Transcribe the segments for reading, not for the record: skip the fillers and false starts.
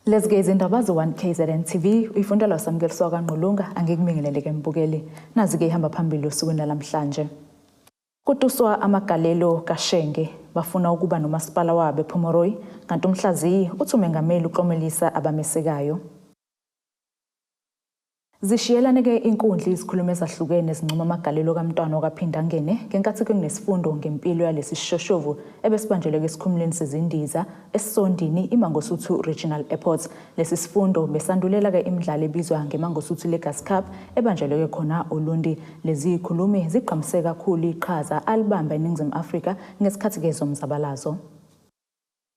Lezi-ke izindaba ze-1 KZN TV uyifundelwa uSamukeliso kaNgqulunga angikubingelele ke mbukeli. Nazi-ke ihamba phambili osukwini lwanamhlanje. Kutuswa amagalelo kaShenge bafuna ukuba nomasipala wabo ePomeroy kanti umhlaziyi uthi umengameli uklomelisa abamesekayo. Zishiyelane-ke inkundla izikhulumi ezahlukene zincoma amagalelo kaMntwana okaPhindangene ngenkathi kunesifundo ngempilo yalesi sishoshovu ebesibanjelwe esikhumulweni sezindiza esisondini iMangosuthu Regional Airport. Lesi sifundo besandulela-ke imidlalo ebizwa ngeMangosuthu Legacy Cup ebanjelwe khona Olundi. Lezi zikhulumi zigqamise kakhulu iqhaza alibamba eNingizimu Afrika ngesikhathi-ke zomzabalazo.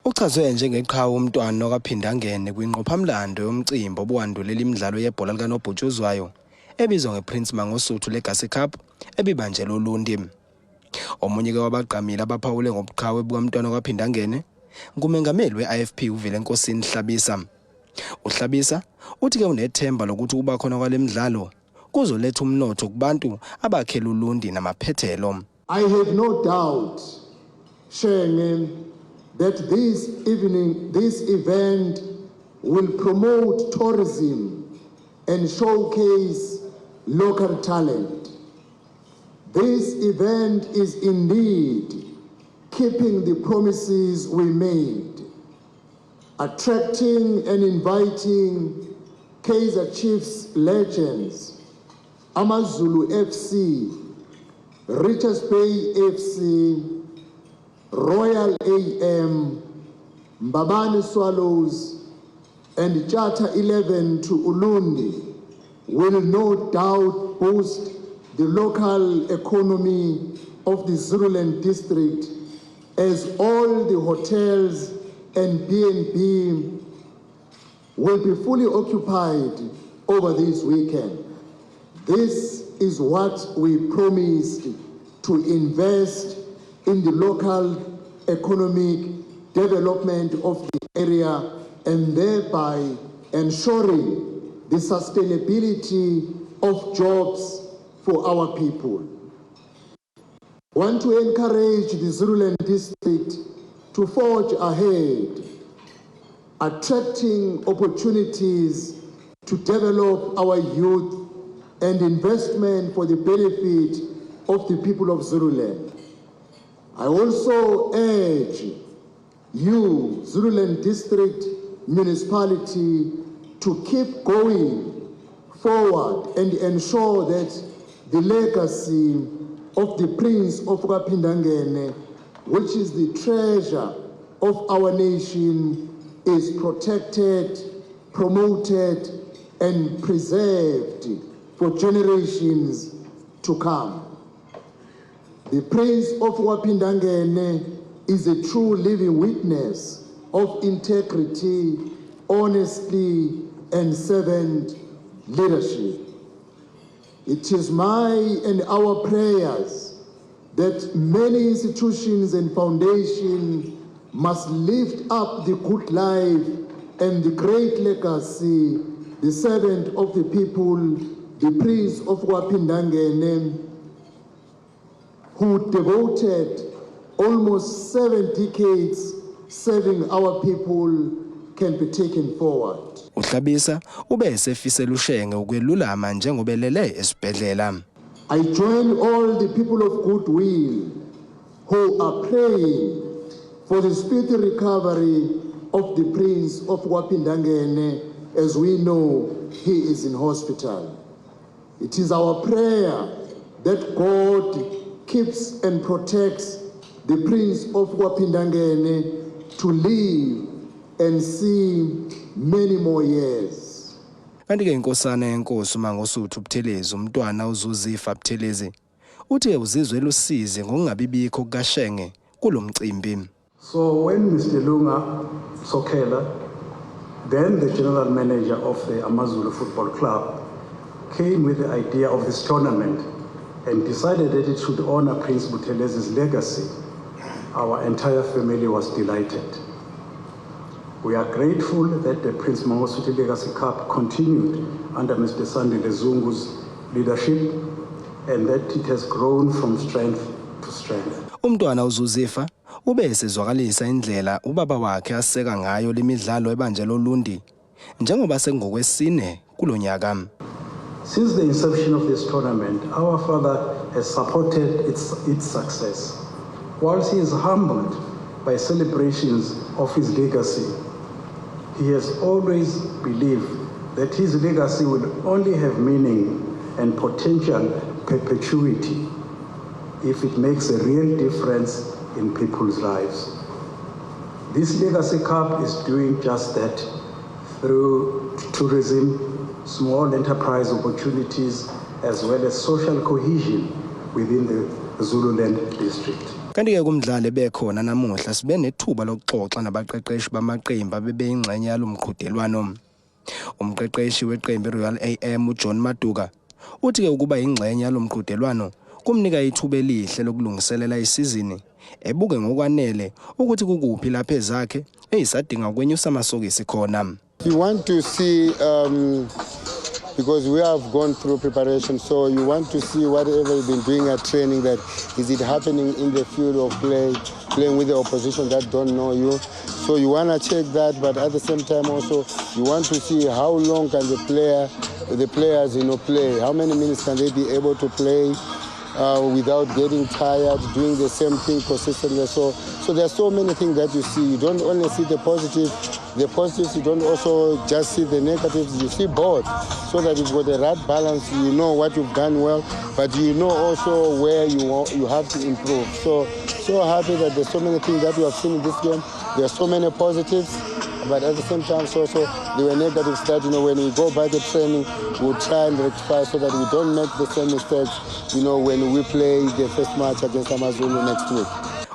Uchazwe njengeqhawe umntwana okaPhindangene kwingqophamlando yomcimbi obuwandulela imidlalo yebhola likanobhutshuzwayo ebizwa ngePrince Mangosuthu Legacy Cup ebibanjelwe Olundi. Omunye-ke wabagqamile abaphawule ngobuqhawe bukamntwana okaPhindangene ngumengameli we-IFP uVelenkosini Hlabisa. UHlabisa uthi-ke unethemba lokuthi ukuba khona kwale midlalo kuzoletha umnotho kubantu abakhela Ulundi namaphethelo. I have no doubt, Shenge, that this evening, this event will promote tourism and showcase local talent. This event is indeed keeping the promises we made, attracting and inviting Kaizer Chiefs legends, AmaZulu FC, Richards Bay FC, Royal AM, Mbabane Swallows, and Charter 11 to Ulundi will no doubt boost the local economy of the Zululand district as all the hotels and B&B will be fully occupied over this weekend. This is what we promised to invest in the local economic development of the area and thereby ensuring the sustainability of jobs for our people. Want to encourage the Zululand district to forge ahead, attracting opportunities to develop our youth and investment for the benefit of the people of Zululand. I also urge you, Zululand District Municipality, to keep going forward and ensure that the legacy of the Prince of KwaPhindangene, which is the treasure of our nation, is protected, promoted, and preserved for generations to come. The Prince of KwaPhindangene is a true living witness of integrity, honesty, and servant leadership. It is my and our prayers that many institutions and foundations must lift up the good life and the great legacy, the servant of the people, the Prince of KwaPhindangene, who devoted almost 7 decades serving our people, can be taken forward. UHlabisa ube esefisela uShenge ukwelulama njengoba elele esibhedlela. I join all the people of goodwill who are praying for the speedy recovery of the Prince of KwaPhindangene. As we know, he is in hospital. It is our prayer that God keeps and protects the Prince of KwaPhindangene to live and see many more years. Kanti-ke inkosana yenkosi uMangosuthu Buthelezi umntwana uZuzifa Buthelezi uthi uzizwe elusizi ngokungabibikho kukaShenge kulomcimbi. So when Mr. Lunga Sokhela, then the general manager of the AmaZulu Football Club, came with the idea of this tournament and decided that it should honor Prince Buthelezi's legacy, our entire family was delighted. We are grateful that the Prince Mangosuthu Legacy Cup continued under Mr. Sandile Zungu's leadership and that it has grown from strength to strength. Umntwana uZuzifa ube esezwakalisa indlela ubaba wakhe aseka ngayo lemidlalo ebanjelwe Olundi. njengoba sekungokwesine kulo nyaka. Since the inception of this tournament, our father has supported its success. Whilst he is humbled by celebrations of his legacy, he has always believed that his legacy will only have meaning and potential perpetuity if it makes a real difference in people's lives. This Legacy Cup is doing just that through tourism, small enterprise opportunities, as well as social cohesion within the Zululand district. Kanti-ke kumdlalo ebekhona namuhla sibe nethuba lokuxoxa nabaqeqeshi bamaqembu abebeyingxenye yalo mqhudelwano. Umqeqeshi weqembu iRoyal AM uJohn Maduka uthi-ke ukuba yingxenye yalo mqhudelwano kumnika ithuba elihle lokulungiselela isizini ebuke ngokwanele ukuthi kukuphi lapho ezakhe eyisadinga ukwenyusa amasokisi khona. You want to see, because we have gone through preparation, so you want to see whatever you've been doing at training, that is it happening in the field of play, playing with the opposition that don't know you. So you want to check that, but at the same time also you want to see how long can the players play, how many minutes can they be able to play without getting tired, doing the same thing consistently. So there are so many things that you see. You don't only see the positives, you don't also just see the negatives, you see both, so that you've got the right balance. You know what you've done well, but you know also where you have to improve. So happy that there's so many things that we have seen in this game. There are so many positives, but at the same time, so there were negatives that, when we go back to training, we'll try and rectify so that we don't make the same mistakes when we play the first match against AmaZulu next week.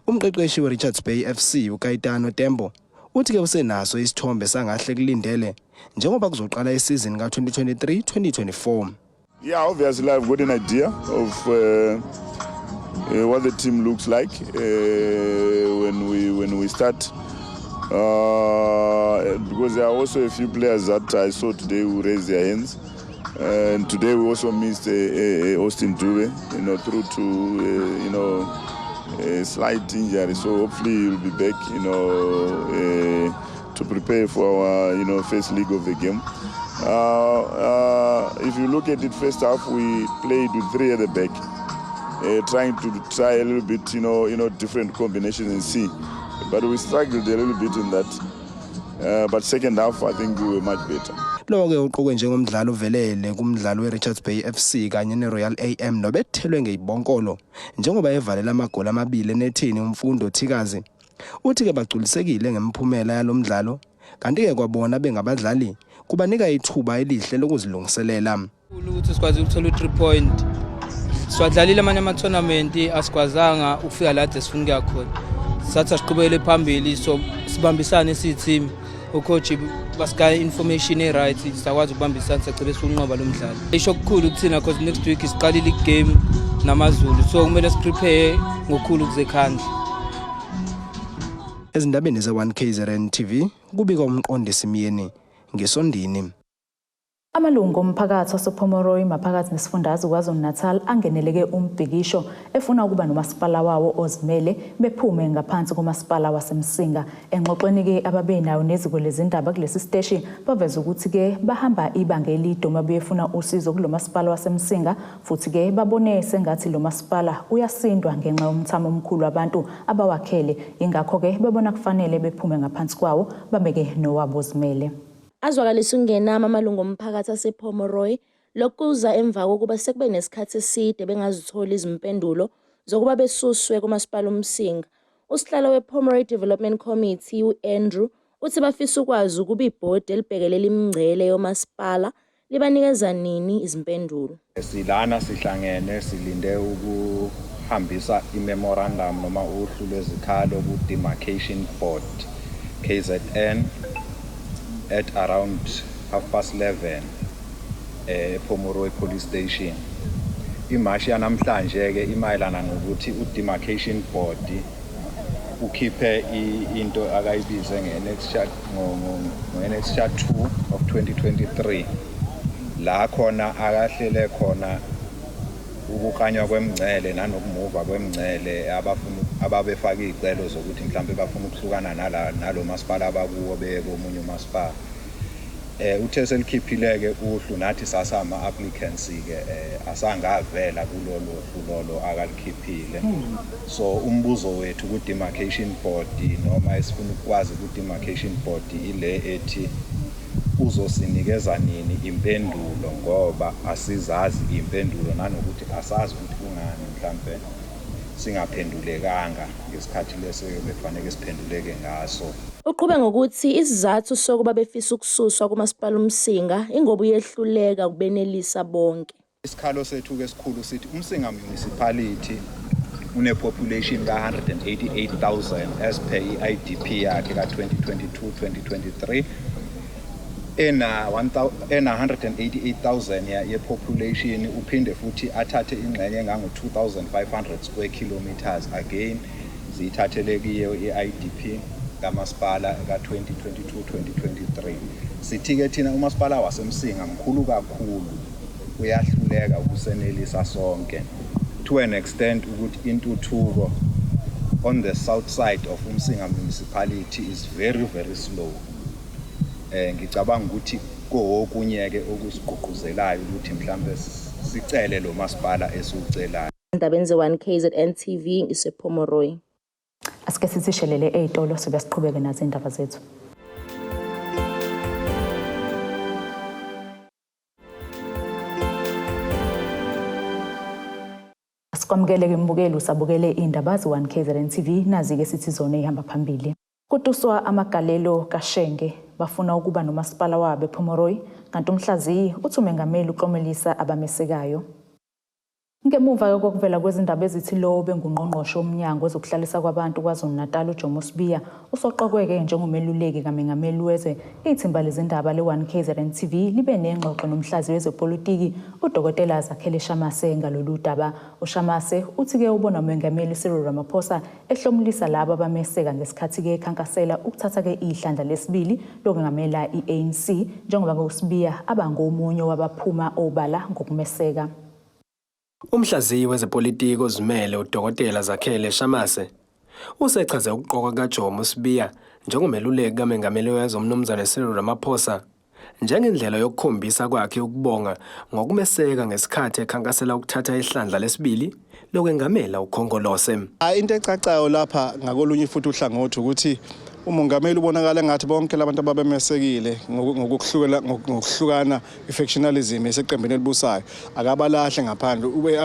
Umqeqeshi weRichards Bay FC uKaitano Tembo uthi ke usenaso isithombe sangahle kulindele njengoba kuzoqala isizini ka-2023-2024. Yeah, obviously I've got an idea of what the team looks like when we start. Because there are also a few players that I saw today who raised their hands. And today we also missed Austin Dube, through to a slight injury. So hopefully he'll be back to prepare for our first leg of the game. If you look at it, first half we played with three at the back, trying to try a little bit, different combinations and see. But we struggled a little bit in that. But second half, I think we were much better. Lo ke uqokwe njengomdlali ovelele kumdlalo weRichards Bay FC kanye neRoyal AM nobethelwe ngeyibonkolo njengoba evalela amagoli amabili enethini uMfundo Thikazi. Uthi ke bagculisekile ngemphumela yalomdlalo kanti ke kwabona bengabadlali kubanika ithuba elihle lokuzilungiselela. Ukuthi sikwazi ukuthola u-3 point. Siwadlalile amanye ama-tournament, asikwazanga ukufika la kade sifuna ukuya khona. Sathi asiqhubekele phambili, so sibambisane siyi-team. Ucoach basigaya information e-right, sakwazi ukubambisana, sagcine siwunqoba lo mdlalo. Isho okukhulu kuthina because next week siqalile igame namaZulu, so kumele siprepare ngokukhulu ukuzikhandla. Ezindabeni ze-1 KZN TV kubika umqondisi Myeni ngesondini. Amalungu omphakathi wasePomeroy maphakathi nesifundazwe KwaZulu-Natal angeneleke umbhikisho efuna ukuba nomasipala wawo ozimele bephume ngaphansi komasipala waseMsinga. Engxoxweni-ke ababenayo neziko lezindaba kulesi siteshi baveza ukuthi-ke bahamba ibanga elide uma befuna usizo kulo masipala waseMsinga futhi-ke babone sengathi lo masipala uyasindwa ngenxa yomthamo omkhulu wabantu abawakhele, ingakho-ke bebona kufanele bephume ngaphansi kwawo babeke nowabo ozimele. Azwakalisa ukungenama amalungu omphakathi asePomeroy. Lokhu kuza emva kokuba sekube nesikhathi eside bengazitholi izimpendulo zokuba besuswe kumasipala uMsinga. Usihlalo wePomeroy Development Committee u-Andrew uthi bafisa ukwazi ukuba ibhodi elibhekelela imingcele yomasipala libanikeza nini izimpendulo. Silana sihlangene silinde ukuhambisa imemorandum noma uhlu lwezikhalo ku-Demarcation Board KZN at around 11:30 ePomeroy Police Station. Imashi yanamhlanje ke imayelana nokuthi u-Demarcation Board ukhiphe into akayibize nge-Annexure 2 of 2023, la khona akahlele khona ukuklanywa kwemingcele nanokumuva kwemingcele abafuna ababefaka iy'celo zokuthi mhlawumbe bafuna ukuhlukana nala nalo masipala abakuwo beye komunye umasipala. Eh uthe selikhiphileke uhlu nathi sasama applicants ke eh, asangavela kulolo hlu lolo akalikhiphile. So umbuzo wethu ku demarcation board noma esifuna ukwazi ku demarcation board ile ethi uzosinikeza nini impendulo ngoba asizazi impendulo nanokuthi asazi ukuthi kungani mhlampe singaphendulekanga ngesikhathi leso bekufanele siphenduleke ngaso. Uqhube ngokuthi isizathu sokuba befisa ukususwa kuMasipala uMsinga ingoba uyehluleka ukubenelisa bonke. Isikhalo sethu-ke esikhulu sithi uMsinga Municipality une-population ka-188,000 as per i-IDP yakhe ka-2022-2023 ena 188,000 ye-population uphinde futhi athathe ingxenye engango-2,500 square kilometers again ziyithathele kiyo i-IDP kamasipala ka-2022-2023. Sithi-ke thina umasipala waseMsinga mkhulu kakhulu uyahluleka ukusenelisa sonke to an extent ukuthi intuthuko on the south side of uMsinga municipality is very very slow. Eh ngicabanga ukuthi kowokunye-ke okusigqugquzelayo ukuthi mhlambe sicele lo masipala esiwucelayo. Endabeni ze-1 KZN TV ngisePomeroy. Asike sithi shelele ey'tolo sibe siqhubeke nazo iy'ndaba zethu. Sikwamukele-ke mbukeli usabukele iy'ndaba ze-1 KZN TV nazi-ke sithi zona ey'hamba phambili. Kutuswa amagalelo kaShenge bafuna ukuba nomasipala wabo ePomeroy kanti umhlaziyi uthi umengameli uklomelisa abamesekayo. Ngemuva kokuvela kwezindaba ezithi lowo obengungqongqoshe womnyango wezokuhlalisa kwabantu KwaZulu-Natal uJomo Sibiya usoqokwe-ke njengomeluleki kamengameli wezwe, ithimba lezindaba le-1 KZN TV libe nengxoxo nomhlaziyi wezepolitiki uDokotela Zakhele Shamase ngalolu daba. UShamase uthi-ke ubona uMengameli Cyril Ramaphosa ehlomulisa labo abameseka ngesikhathi-ke ekhankasela ukuthatha-ke ihlandla lesibili lokwengamela i-ANC njengoba-ke uSibiya abangomunye wabaphuma obala ngokumeseka. Umhlaziyi wezepolitiki ozimele uDokotela Zakhele Shamase usechaze ukuqokwa kukaJomo Sibiya njengomeluleki kaMengameli wezwe uMnumzane Cyril Ramaphosa njengendlela yokukhombisa kwakhe ukubonga ngokumeseka ngesikhathi ekhankasela ukuthatha ihlandla lesibili lokwengamela uKhongolose. Into ecacayo lapha ngakolunye futhi uhlangothi ukuthi umongameli ubonakala engathi bonke labantu ababemesekile ngokuhlukela ngokuhlukana i-factionalism eseqembini elibusayo akabalahle ngaphandle ube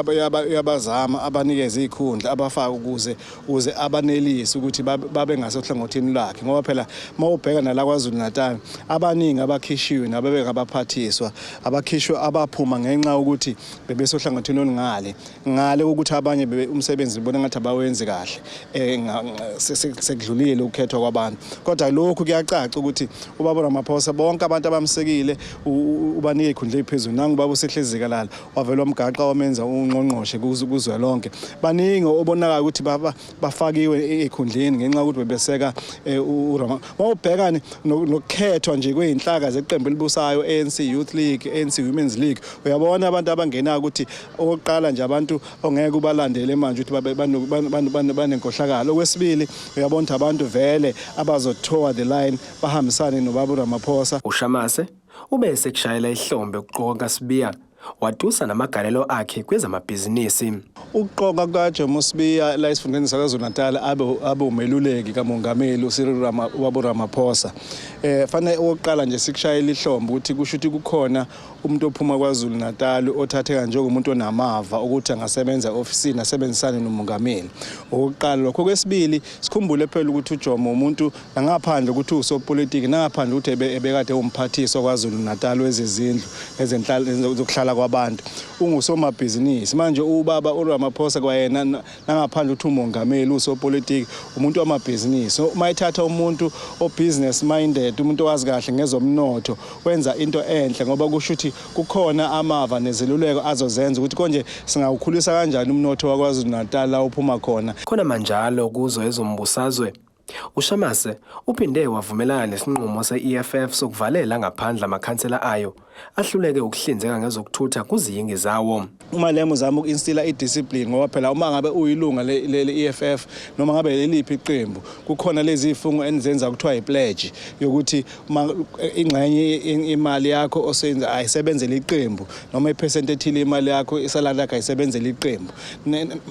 uyabazama abanikeze izikhundla abafake ukuze ukuze abanelise ukuthi babe ngasohlangothini lwakhe ngoba phela uma ubheka nala KwaZulu Natal abaningi abakhishiwe nabebengabaphathiswa abakhishwe abaphuma ngenxa yokuthi bebesohlangothini olungale ngale kokuthi abanye umsebenzi bona ngathi abawenzi kahle eh, sekudlulile ukukhethwa kwabantu kodwa lokhu kuyacaca ukuthi ubaba Ramaphosa bonke abantu abamsekile ubanike ikhundla ephezulu nangu ubaba uSihle Zikalala wavela wamgaqa wamenza ungqongqoshe kuzwelonke baningi obonakala ukuthi bafakiwe ezikhundleni ngenxa yokuthi bebeseka eh, uRama mawubhekane nokukhethwa nje kweyinhlaka zeqembu elibusayo ANC Youth League ANC Women's League uyabona abantu abangenayo ukuthi okokuqala nje abantu ongeke ubalandele manje ukuthi banenkohlakalo okwesibili uyabona ukuthi abantu vele abazothoa the line bahambisane nobaba uRamaphosa uShamase ube esekushayela ihlombe ukuqoka kaSibiya watusa namagalelo akhe kwezamabhizinisi. Ukuqoka kukaJomo Sibiya la esifundeni saKwaZulu-Natal abe abe umeluleki kaMongameli uCyril Wabo Ramaphosa. Eh fanele okokuqala nje sikushayela ihlombe ukuthi kusho ukuthi kukhona umuntu ophuma KwaZulu Natal othatheka njengomuntu onamava ukuthi angasebenza e-ofisini asebenzisane nomongameli. Okokuqala lokho. Okwesibili sikhumbule phela ukuthi uJomo umuntu nangaphandle ukuthi usopolitiki nangaphandle ukuthi ebekade umphathiswa KwaZulu Natal wezezindlu nezenhlalo zokuhlala kwabantu ungusomabhizinisi manje ubaba uRamaphosa kwayena nangaphandle ukuthi umongameli usopolitiki umuntu wamabhizinisi uma ethatha umuntu o-business minded umuntu owazi kahle ngezomnotho wenza into enhle ngoba kusho ukuthi kukhona amava nezeluleko azozenza ukuthi konje singawukhulisa kanjani umnotho waKwaZulu Natal la uphuma khona. Khona manjalo kuzo ezombusazwe uShamase uphinde wavumelana nesinqumo se-EFF sokuvalela ngaphandle amakhansela ayo ahluleke ukuhlinzeka ngezokuthutha kuziyingi zawo. UMalema uzama uku-instila i-discipline ngoba phela uma ngabe uyilunga le-EFF noma ngabe leliphi iqembu kukhona lezi zifungo enizenza kuthiwa i-pledge yokuthi uma ingxenye imali yakho osenza ayisebenzele iqembu noma iphesenti ethile imali yakho isalari yakho ayisebenzele iqembu.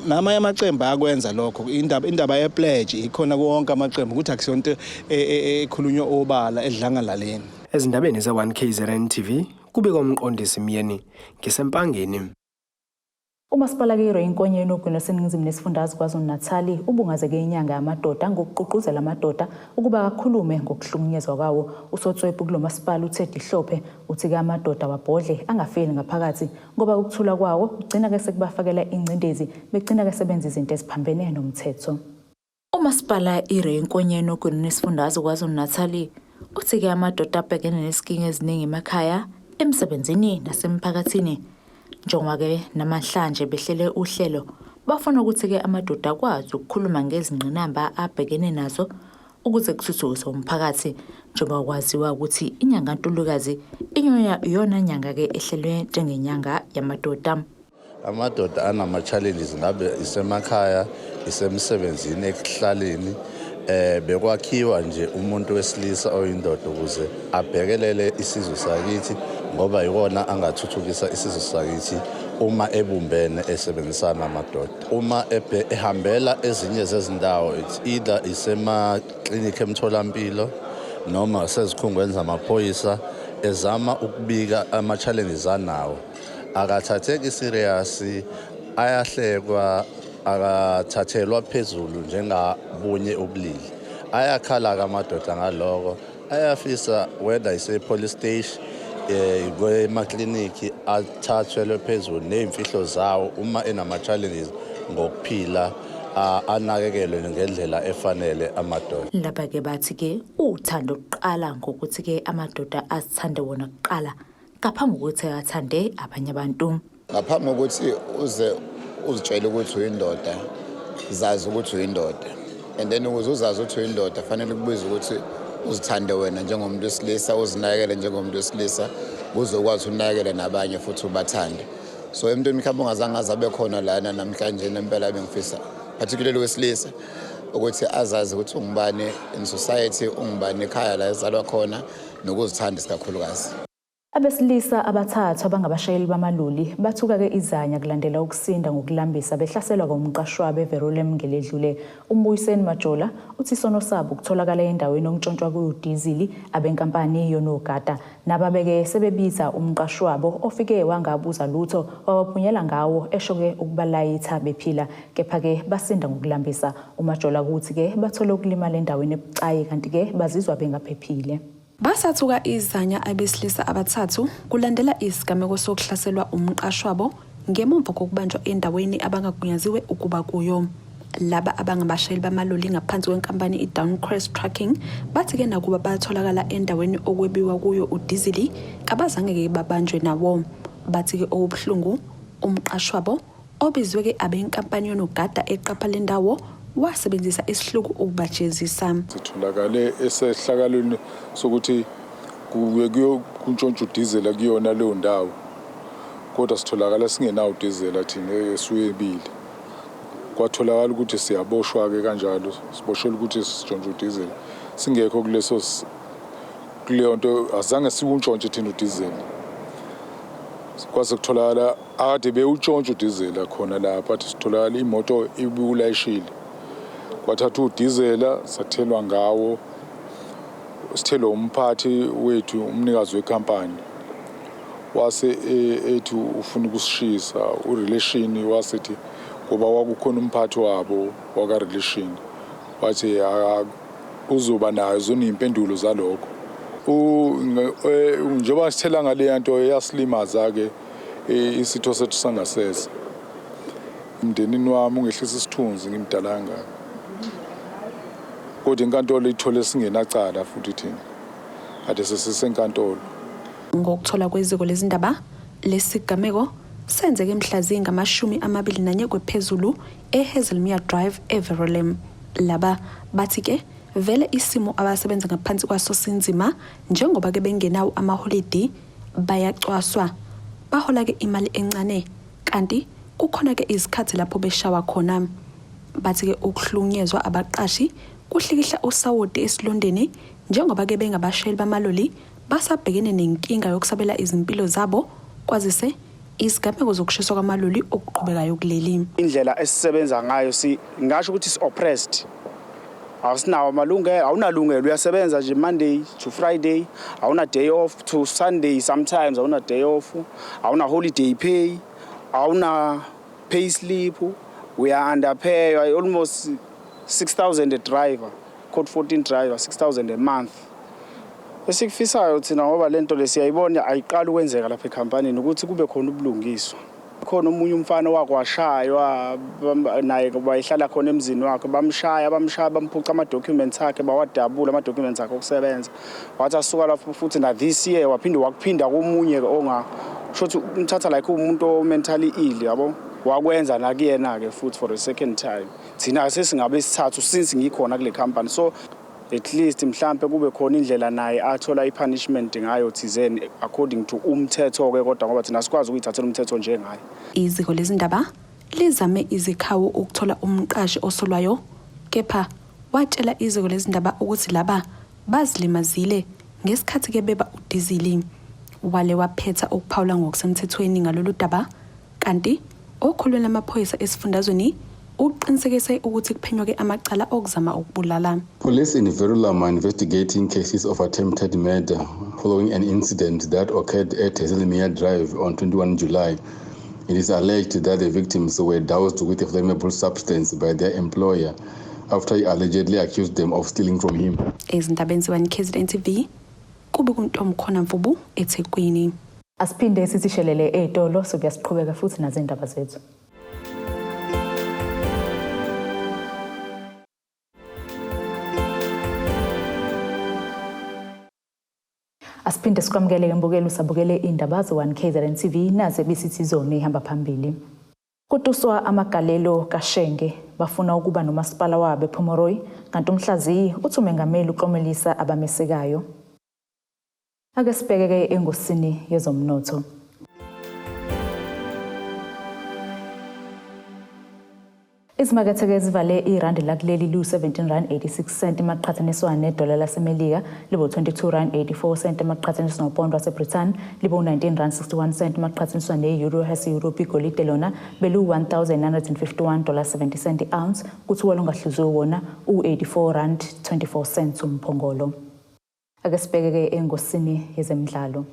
Namanye amaqembu ayakwenza lokho. Indaba indaba ye-pledge ikhona kuwonke amaqembu ukuthi akusiyonto ekhulunywa obala edlangalaleni. Ezindabeni ze-1KZN TV kubika uMqondisi Myeni ngiseMpangeni. Umasipala ke Inkonyeni ogwini lwaseningizimu nesifundazwe KwaZulu-Natali ubungazeke inyanga yamadoda ngokugqugquzela amadoda ukuba akhulume ngokuhlukunyezwa kwawo. Usotswebhu kulo masipala uTeddy Hlophe uthi-ke amadoda wabhodle angafeli ngaphakathi ngoba ukuthula kwawo kugcina-ke sekubafakela ingcindezi begcina-ke sebenza izinto eziphambene nomthetho. Umasipala iRay Nkonyeni ogwini nesifundazwe KwaZulu-Natali uthi-ke amadoda abhekene nezinkinga eziningi emakhaya, emsebenzini nasemphakathini. Njengoba-ke namhlanje behlele uhlelo, bafuna ukuthi-ke amadoda akwazi ukukhuluma ngezingqinamba abhekene nazo ukuze kuthuthukiswe umphakathi. Njengoba kwaziwa ukuthi inyanga Ntulukazi iyona nyanga-ke ehlelwe njengenyanga yamadoda. Amadoda anama-challenges ngabe isemakhaya, isemsebenzini, ekuhlaleni. Bekwakhiwa nje umuntu wesilisa oyindoda ukuze abhekelele isizwe sakithi ngoba iwona angathuthukisa isizwe sakithi uma ebumbene esebenzisana amadoda. Uma ehambela ezinye zezindawo, it's either isemaklinikhi emtholampilo noma sezikhungweni zamaphoyisa ezama ukubika ama-challenges anawo. Akathatheki serious, ayahlekwa, akathathelwa phezulu njengabunye ubulili. Ayakhala-ke amadoda ngaloko, ayafisa whether ise-police station, kwemaklinikhi athathelwe phezulu ney'mfihlo zawo uma enama-challenges ngokuphila anakekelwe ngendlela efanele amadoda. Lapha-ke bathi-ke uthando kuqala ngokuthi-ke amadoda azithande wona kuqala ngaphambi kokuthi athande abanye abantu. Ngaphambi kokuthi uze uzitshele ukuthi uyindoda, zazi ukuthi uyindoda. And then ukuze uzazi ukuthi uyindoda fanele kubiza ukuthi uzithande wena njengomuntu wesilisa, uzinakekele njengomuntu wesilisa, ukuze ukwazi ukunakekela nabanye futhi ubathande. So emntwini mhlawumbe ongazange aze abe khona lana namhlanje nempela bengifisa particularly wesilisa ukuthi azazi ukuthi ungubani in society, ungubani ekhaya la ezalwa khona nokuzithanda isikakhulukazi. Abesilisa abathathu abangabashayeli bamaloli bathuka-ke izanya kulandela ukusinda ngokulambisa behlaselwa ngomqashi wabo eVerulam ngeledlule. Umbuyiseni Majola uthi isono sabo kutholakala endaweni okuntshontshwa kuyo udizili abenkampani yonogada. Nababeke sebebiza umqashi wabo ofike wangabuza lutho wabaphunyela ngawo esho-ke ukubalayitha bephila. Kepha-ke basinda ngokulambisa. UMajola kuthi-ke bathole ukulimala endaweni ebucayi kanti-ke bazizwa bengaphephile. Basathuka izanya abesilisa abathathu kulandela isigameko sokuhlaselwa umqashi wabo ngemuva kokubanjwa endaweni abangagunyaziwe ukuba kuyo. Laba abangabashayeli bamaloli ngaphansi kwenkampani i-Downcrest Trucking bathi-ke nakuba batholakala endaweni okwebiwa kuyo udizili kabazange-ke babanjwe nawo. Bathi-ke okubuhlungu umqashi wabo obizwe-ke abenkampani yonogada eqapha le ndawo wasebenzisa isihluku ukubajezisa. Sitholakale esehlakalweni sokuthi kuntshontshwa udizela kuyona leyo ndawo, kodwa sitholakala singenawo udizela thina esiwebile. Kwatholakala ukuthi siyaboshwa-ke kanjalo, siboshelwa ukuthi sitshontshe udizela singekho kuleso kuleyo nto, azange siwuntshontshe thina udizela. Kwase kutholakala akade bewutshontsha udizela khona lapha, athi sitholakala imoto ibiwulayishile, kwathatha udizela sathelwa ngawo, sithelwe umphathi wethu, umnikazi wekhampani wase ethi ufuna ukusishisa urelation, wasethi ngoba kwakukhona umphathi wabo waka-relation wathi uzoba nayo zona iy'mpendulo zalokho. Njengoba sithela ngaleya nto eyasilimaza-ke isitho sethu sangasese. Emndenini wami ungehlisa isithunzi ngimdala kangaka, kodwa inkantolo ithole singenacala futhi thina kade sesisenkantolo. Ngokuthola kweziko lezindaba, lesigameko senzeke mhla zingama-21 kwephezulu eHazelmere Drive eVerulam. Laba bathi-ke vele isimo abasebenza ngaphansi kwaso sinzima njengoba ke bengenawo amaholidi. Bayacwaswa, bahola-ke imali encane kanti kukhona-ke izikhathi lapho beshawa khona. Bathi-ke ukuhlukunyezwa abaqashi kuhlikihla usawoti esilondeni njengoba-ke bengabashayeli bamaloli basabhekene nenkinga yokusabela izimpilo zabo kwazise izigameko zokushiswa kwamaloli okuqhubekayo kuleli. Indlela esisebenza ngayo si ngasho ukuthi si oppressed. Awusinawo amalungelo, awunalungelo uyasebenza nje Monday to Friday, awuna day off to Sunday sometimes awuna day off, awuna holiday pay, awuna pay slip, we are underpay almost 6000 a driver, code 14 driver 6000 a month. Esikufisayo thina ngoba lento lesiyayibona ayiqali ukwenzeka lapha ekhampanini ukuthi kube khona ubulungiswa. Khona omunye umfana wakwashaywa naye wayehlala khona emzini wakhe bamshaya bamshaya bamphuca ama-documents akhe bawadabula ama-documents akhe okusebenza wathi asuka lapho futhi na this year waphinde wakuphinda komunye onga sho ukuthi umthatha like umuntu o-mentally ill yabo wakwenza nakuyena-ke futhi for a second time thina sesingabe isithathu since ngikhona kule company so at least mhlampe kube khona indlela naye athola i-punishment ngayo thizeni according to umthetho-ke kodwa ngoba thina sikwazi ukuyithathela umthetho njengaye. Iziko lezindaba lizame izikhawu ukuthola umqashi osolwayo kepha watshela iziko lezindaba ukuthi laba bazilimazile ngesikhathi ke beba udizili. Wale waphetha ukuphawula ngokusemthethweni ngalolu daba Kanti okhulumela amaphoyisa esifundazweni uqinisekise ukuthi kuphenywa-ke amacala okuzama ukubulala. Police in Verulam are investigating cases of attempted murder following an incident that occurred at Hazelmere Drive on 21 July. It is alleged that the victims were doused with a flammable substance by their employer after he allegedly accused them of stealing from him. Ezindabeni ze-1 KZN TV, kube kuntomkhona Mvubu eThekwini. Asiphinde sithi shelele ey'tolo sobuya siqhubeka futhi nazo iy'ndaba zethu. Asiphinde sikwamukele-ke mbukeli usabukele iy'ndaba ze-1 KZN TV naze bisithi zona ihamba phambili. Kutuswa amagalelo kaShenge bafuna ukuba nomasipala wabo ePomeroy kanti umhlaziyi uthi umengameli uklomelisa abamesekayo. Ake sibheke-ke engosini yezomnotho. Izimakethe-ke zivale irandi lakuleli liwu-17 rand 86 cent maqhathaniswa nedola laseMelika libo-22 rand 84 cent maqhathaniswa nopondo waseBrithani libo-19 rand 61 cent maqhathaniswa ne-euro yase-Europe. Igolide lona beliwu-1951 dollar 70 cent i-ounce, kuthiwa longahluziwe wona u-84 rand 24 cents umphongolo. Ake sibheke-ke engosini yezemidlalo.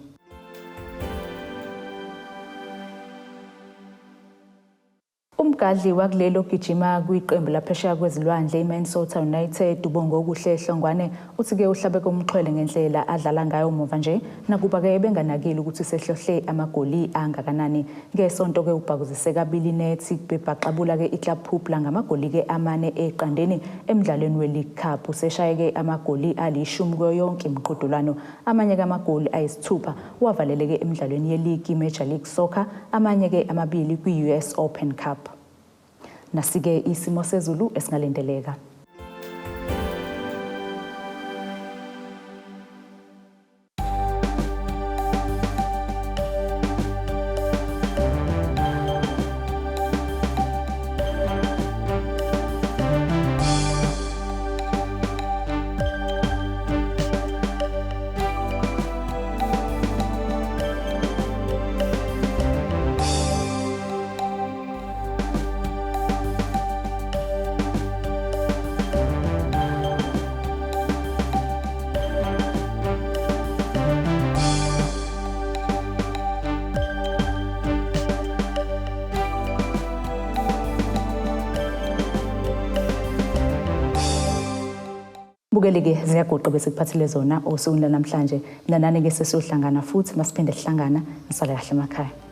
Umgadli wakuleli ogijima kwiqembu laphesheya kwezilwandle iMinnesota United uBongokuhle Hlongwane uthi-ke uhlabeke umxhwele ngendlela adlala ngayo muva nje nakuba-ke ebenganakile ukuthi sehlohle amagoli angakanani. Ngesonto-ke ubhakuzise kabili nethi bebhaxabula-ke iClub Pupla ngamagoli-ke amane eqandeni emdlalweni we-League Cup. Useshaye-ke amagoli alishumi kuyo yonke imiqhudelwano. Amanye-ke amagoli ayisithupha wavaleleke emidlalweni ye-league Major League Soccer, amanye-ke amabili kwi-US Open Cup. Nasike isimo sezulu esingalindeleka. Bukele-ke ziyaguqa bese kuphathele zona osukwini lanamhlanje. Mina nani-ke sesiyohlangana futhi masiphinde sihlangana. Nisale kahle emakhaya.